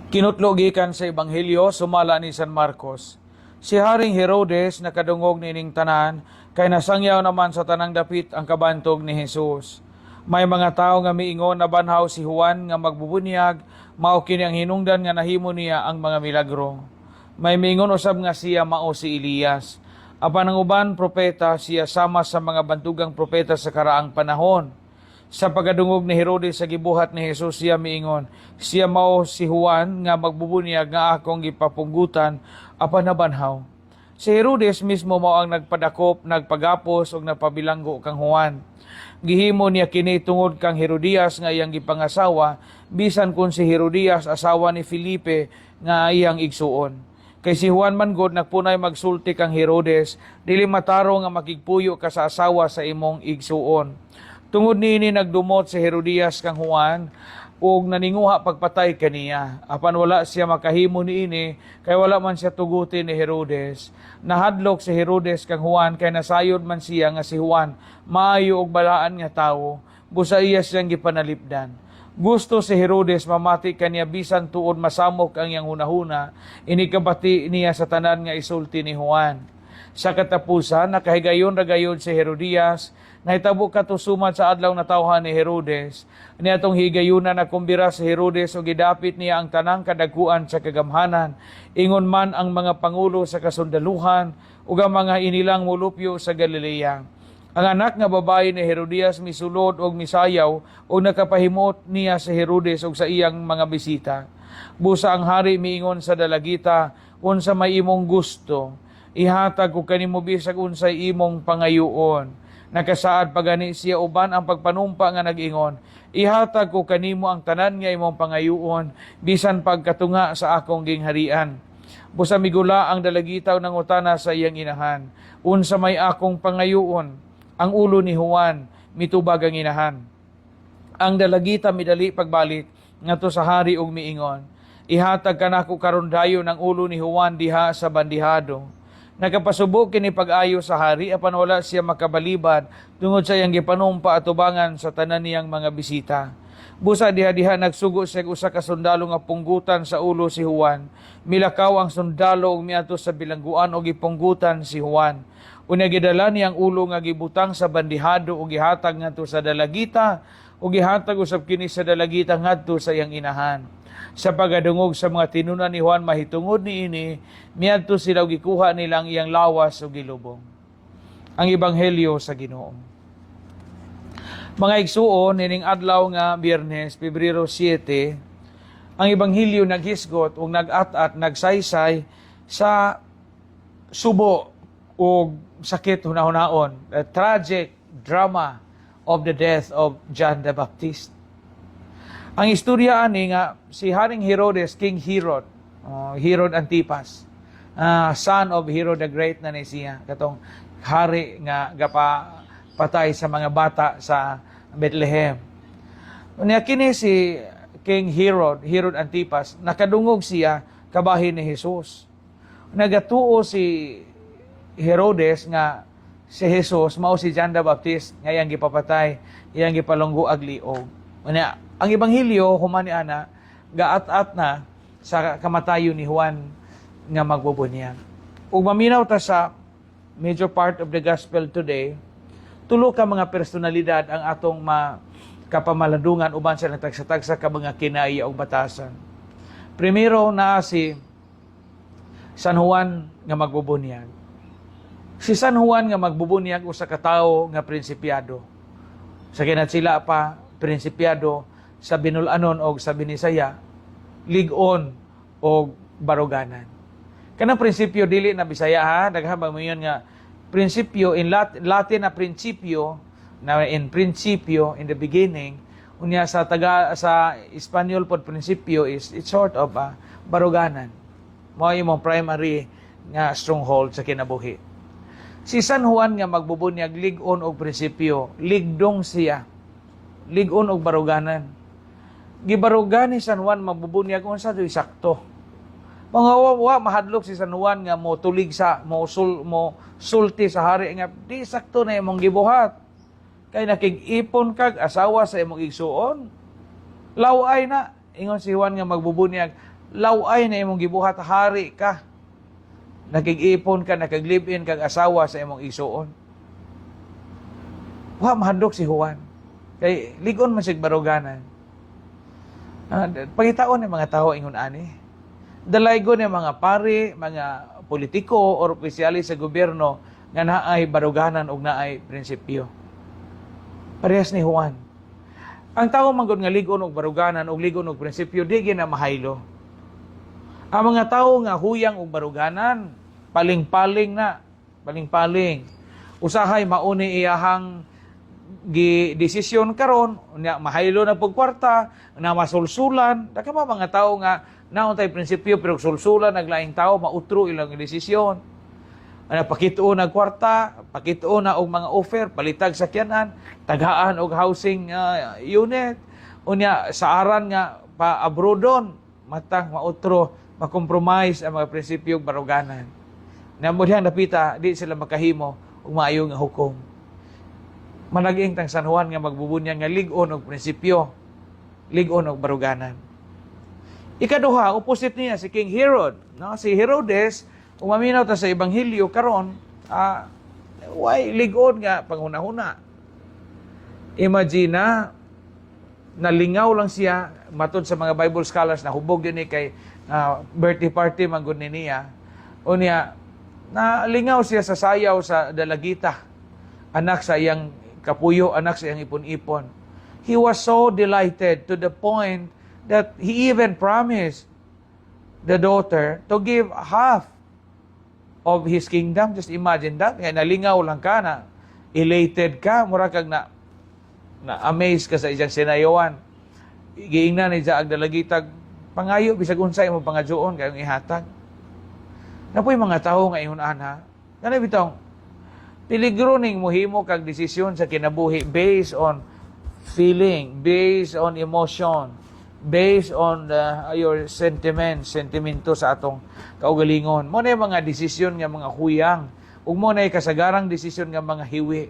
Kinutlo gikan sa Ebanghelyo sumala ni San Marcos. Si Haring Herodes nakadungog niining tanan kay nasangyaw naman sa tanang dapit ang kabantog ni Jesus. May mga tawo nga miingon, "Nabanhaw si Juan nga magbubunyag, mao kini ang hinungdan nga nahimo niya ang mga milagro." May miingon usab nga siya mao si Elias. Apan ang uban, propeta siya sama sa mga bantugang propeta sa karaang panahon. Sa pagkadungog ni Herodes sa gibuhat ni Jesus, siya miingon, "Siya mao si Juan nga magbubunyag nga akong gipapunggutan apan nabanhaw." Si Herodes mismo mao ang nagpadakop, nagpagapos ug nagpabilanggo kang Juan. Gihimo niya kini tungod kang Herodias nga iyang gipangasawa, bisan kung si Herodias asawa ni Felipe nga iyang igsuon. Kay si Juan man gud nagpunay magsulti kang Herodes, "Dili matarong nga makigpuyo ka sa asawa sa imong igsuon." Tungod niini nagdumot si Herodias kang Juan ug naninguha pagpatay kaniya. Apan wala siya makahimo niini kay wala man siya tuguti ni Herodes. Nahadlok si Herodes kang Juan kay nasayod man siya nga si Juan maayo ug balaan nga tawo. Busa iya siyang gipanalipdan. Gusto si Herodes mamati kaniya bisan tuod masamok ang iyang hunahuna, inig kabati niya sa tanan nga isulti ni Juan. Sa katapusan, nakahigayon ra gayud si Herodias. Nahitabo kato sumad sa adlaw natawhan ni Herodes. Niadtong higayuna nakumbira si Herodes ug gidapit niya ang tanang kadakuan sa kagamhanan. Ingon man ang mga pangulo sa kasundaluhan ug ang mga inilang molupyo sa Galilea. Ang anak nga babayi ni Herodias misulod og misayaw ug nakapahimuot niya sa Herodes ug sa iyang mga bisita. Busa ang hari miingon sa dalagita, "Unsa may imong gusto? Ihatag ko kanimo bisag unsay imong pangayuon." Nakasaad pa gani siya uban ang pagpanumpa nga nag-ingon, "Ihatag ko kanimo ang tanan nga imong pangayuon, bisan pagkatunga sa akong gingharian." Busa migula ang dalagita ug nangutana sa iyang inahan, "Unsa may akong pangayuon?" "Ang ulo ni Juan," mitubag ang inahan. Ang dalagita midali pagbalik ngadto sa hari ug miingon, "Ihatag kanako karon dayon ang ulo ni Juan diha sa bandihado." Nakapasubo kini pag-ayo sa hari apan wala siya makabalibad tungod sa iyang gipanumpa atubangan sa tanan niyang mga bisita. Busa diha-diha nagsugo siya og usa ka sundalo nga punggutan sa ulo si Juan. Milakaw ang sundalo ug miadto sa bilangguan ug gipunggutan si Juan. Unya gidala niya ang ulo nga gibutang sa bandihado ug gihatag ngadto sa dalagita ug gihatag usab kini sa dalagita ngadto sa iyang inahan. Sa pagkadungog sa mga tinunan ni Juan mahitungod niini, miadto sila ug gikuha nila ang iyang lawas ug gilubong. Ang Ebanghelyo sa Ginoo. Mga igsuon, nining adlaw nga Biyernes, Pebrero 7, ang Ebanghelyo naghisgot ug nag-at-at, nagsaysay sa subo ug sakit hunahunaon, the tragic drama of the death of John the Baptist. Ang istorya ani nga si Haring Herodes, King Herod, oh, Herod Antipas, son of Herod the Great na ni siya, katong hari nga gapa patay sa mga bata sa Bethlehem. Unya kini si King Herod, Herod Antipas, nakadungog siya kabahin ni Jesus. Nagatuo si Herodes nga si Jesus mao si John the Baptist nga iyang gipapatay, iyang gipalunggo ag liog. Unya, ang ebanghelyo human ni ana gaat-at na sa kamatayon ni Juan nga magbubunyag. Ug maminaw ta sa major part of the gospel today, tulo ka mga personalidad ang atong makapamalandungan uban sa nagtagsa-tagsa ka mga kinaiya og batasan. Primero na si San Juan nga magbubunyag. Si San Juan nga magbubunyag usa ka tawo nga prinsipyado. Sa kinatsila pa, prinsipyado sa Binul-anon og sa Binisaya, lig-on og baruganan. Kanang prinsipyo dili na Bisaya ha, daghan ba mo yun nga prinsipyo in Latin na principio na in principio, in the beginning, unya sa taga sa Espanyol pod prinsipyo is it's sort of a baruganan. Mao imong primary nga stronghold sa kinabuhi. Si San Juan nga magbubunyag lig-on og prinsipyo, ligdong siya. Lig-on og baruganan. Gibarugan ni San Juan magbubunyag unsa to'y sakto. Mga wa mahadlok si San Juan nga mo tulig sa mo sul mo sulti sa hari nga di sakto na imong gibuhat. Kay nakig-ipon kag asawa sa imong igsuon. Laway na ingon si Juan nga magbubunyag. Laway na imong gibuhat, hari ka. Nakig-ipon ka, nakag-live-in kag asawa sa imong igsuon. Wa mahadlok si Juan. Kay ligon man siya'g baruganan. Pangitaon ng mga tao ingon ani. Dalaygon ng mga pari, mga politiko or opisyalis sa gobyerno nga naay baruganan ug naay prinsipyo. Parehas ni Juan. Ang tao man gud nga ligon og baruganan ug ligon og prinsipyo, di gyud na mahaylo. Ang mga tao nga huyang og baruganan, paling-paling na, paling-paling. Usahay mauni iyahang gi desisyon karon, unya mahaylo na pug kwarta, na masulsulan. Daka ba mga tao nga naon tay prinsipyo pero sulsulan naglaing tao, mautro ilang desisyon. Ana, pakituon na kwarta, pakituon na og mga offer, palitag sakyanan, tagaan og housing unit, unya saaran nga pa abroadon, matang mautro, makompromise ang mga prinsipyo ug baruganan. Na mo dihang dapita, di sila makahimo og maayo nga hukom. Manag-ing tang San Juan nga magbubunyag nga lig-on og prinsipyo, lig-on og baruganan. Ikaduha, opposite niya si King Herod. No? Si Herodes, umaminaw ta sa Ebanghelyo karon, way lig-on nga panghuna-huna. Imagine na nalingaw lang siya matod sa mga Bible scholars na hubog yun ni kay birthday party man gud ni niya. Unya nalingaw siya sa sayaw sa dalagita, anak sa iyang kapuyo, anak sa iyang ipon-ipon. He was so delighted to the point that he even promised the daughter to give half of his kingdom. Just imagine that. Kaya nalingaw lang ka na, elated ka, mura kag na na amaze ka sa iyang sinayawan. Giingnan ni ang dalagitag, "Pangayo bisag unsa imong pangayoon kayong ihatag." Napoy mga tawo nga ingon ana. Kana bitong peligro ning mohimo kag desisyon sa kinabuhi based on feeling, based on emotion, based on your sentiment, sentimento sa atong kaugalingon. Mo na yung mga desisyon nga mga huyang ug mo na kasagarang desisyon nga mga hiwi.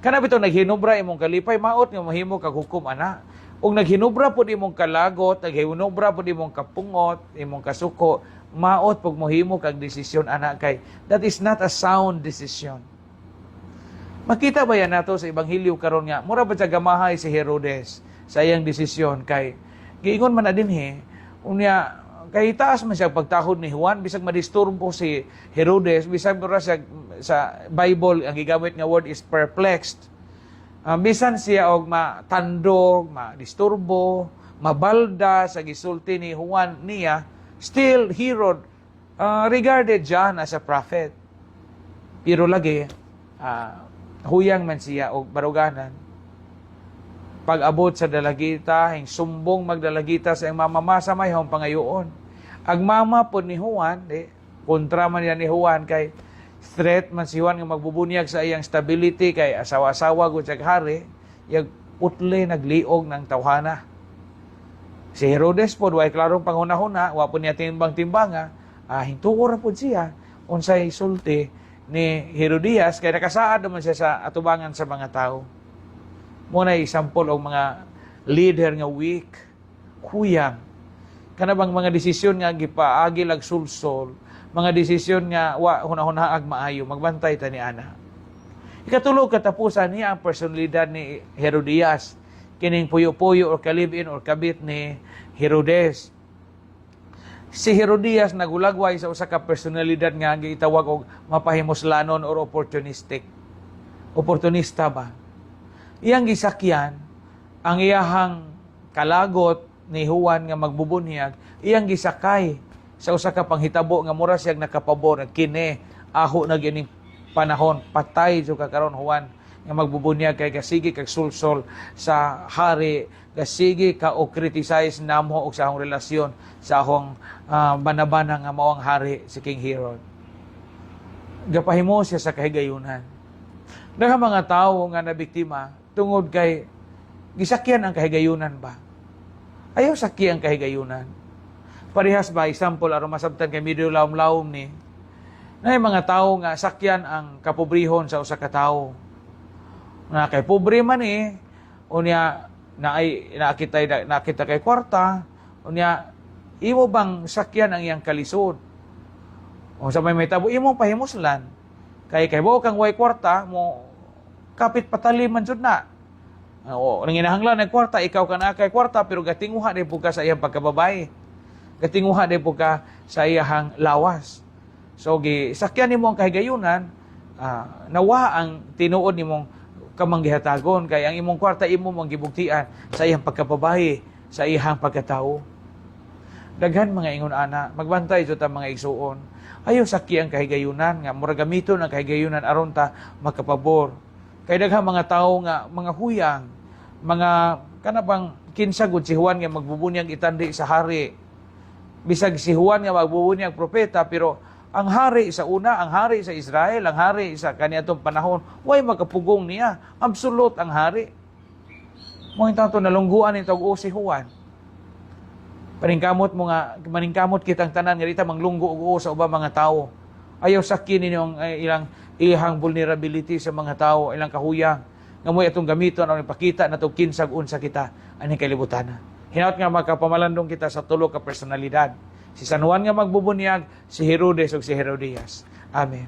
Kana bitaw naghinubra imong kalipay, maot nga mahimo kag hukom ana. Ug naghinubra pud imong kalagot, naghinubra pud imong kapungot, imong kasuko, maot pug mohimo kag desisyon ana kay that is not a sound decision. Makita ba yan nato sa Ebanghelyo karon nga mura ba siya gamahay si Herodes sa iyang desisyon kay giingon man na dinhi, unya kay taas man siya pagtahod ni Juan? Bisag madisturbo si Herodes, bisag mura siya, sa Bible ang gigamit nga word is "perplexed." Bisan siya og matandog, madisturbo, mabalda sa gisulti ni Juan niya, still Herod regarded John as a prophet. Pero lagi huyang man siya og baruganan. Pag-abot sa dalagita, hing sumbong magdalagita sa iyang mama sa may pangayoon. Ang mama po ni Juan, di, kontra man yan ni Juan kay threat man si Juan nga magbubunyag sa iyang stability kay asawa-asawa gud siya hari, yag putle nagliog ng tawhana. Si Herodes po, way klarong panghuna-huna, wa po niya timbang-timbanga, hintuo ra pod siya unsay sulti ni Herodias kay nakasaad naman siya sa atubangan sa mga tao. Mo na example og mga leader nga weak, huyang. Kana bang mga desisyon nga gipaagi lag sulsol, mga desisyon nga wa hunahuna maayo, magbantay ta ni ana. Ikatulo, katapusan niya ang personalidad ni Herodias, kining puyo-puyo or ka-live-in or kabit ni Herodes. Si Herodias nagulagway sa usa ka personalidad nga gitawag og mapahimuslanon or opportunistic. Oportunista ba? Iyang gisakyan ang iyahang kalagot ni Juan nga magbubunyag, iyang gisakay sa usa ka panghitabo nga mura siyang nakapabor kini aho na gining panahon, patay jud ka karon, Juan nga magbubunyag, kay kasige kag sulsol sa hari, kasige ka og criticize namo og sa akong relasyon sa akong banabana nga mao ang hari, si King Herod. Gapahimo siya sa kahigayunan. Daghang mga tawo nga nabiktima tungod kay gisakyan ang kahigayunan ba. Ayaw sakya ang kahigayunan. Parehas ba, example aron masabtan kay medyo lawom-lawom ni na mga tao nga sakyan ang kapobrehon sa usa ka tawo. Na kay pobre man eh, unya naay nakita nakita kay kwarta, unya Imo bang sakyan ang iyang kalisod? O sa may mahitabo, imong pahimuslan. Kay kay kang way kwarta mo, kapit patalim man jud na. Oo, nanginahanglan ng kwarta, ikaw ka na kay kwarta, pero gatinguha di po ka sa iyang pagkababae. Gatinguha di po ka sa iyang lawas. So, gi, sakyan nimo ang kahigayunan, nawa ang tinuod nimong kamanggihatagon, kay ang imong kwarta imo mong gibugtian sa iyang pagkababae, sa iyang pagkatao. Daghan mga ingon ana, magbantay jud ta, mga igsuon. Ayaw sakyi ang kahigayunan nga mura gamiton ang kahigayunan aron ta makapabor. Kay daghan mga tawo nga mga huyang, mga kana bang kinsa gud si Juan nga magbubunyag itandi sa hari. Bisag si Juan nga magbubunyag propeta, pero ang hari sa una, ang hari sa Israel, ang hari sa kaniadtong panahon, way makapugong niya. Absolute ang hari. Mo to nalungguan ni tog si Juan. Paningkamot mo nga, maningkamot kitang tanan nga di ta manglunggo og uo sa ubang mga tawo. Ayaw sakyin ninyo ang ilang ihang vulnerability sa mga tawo, ilang kahuyang. Nga mo'y atong gamiton aron ipakita nato kinsag unsa kita aning kalibutan. Hinaut nga makapamalandong kita sa tulo ka personalidad. Si San Juan nga magbubunyag, si Herodes ug si Herodias. Amen.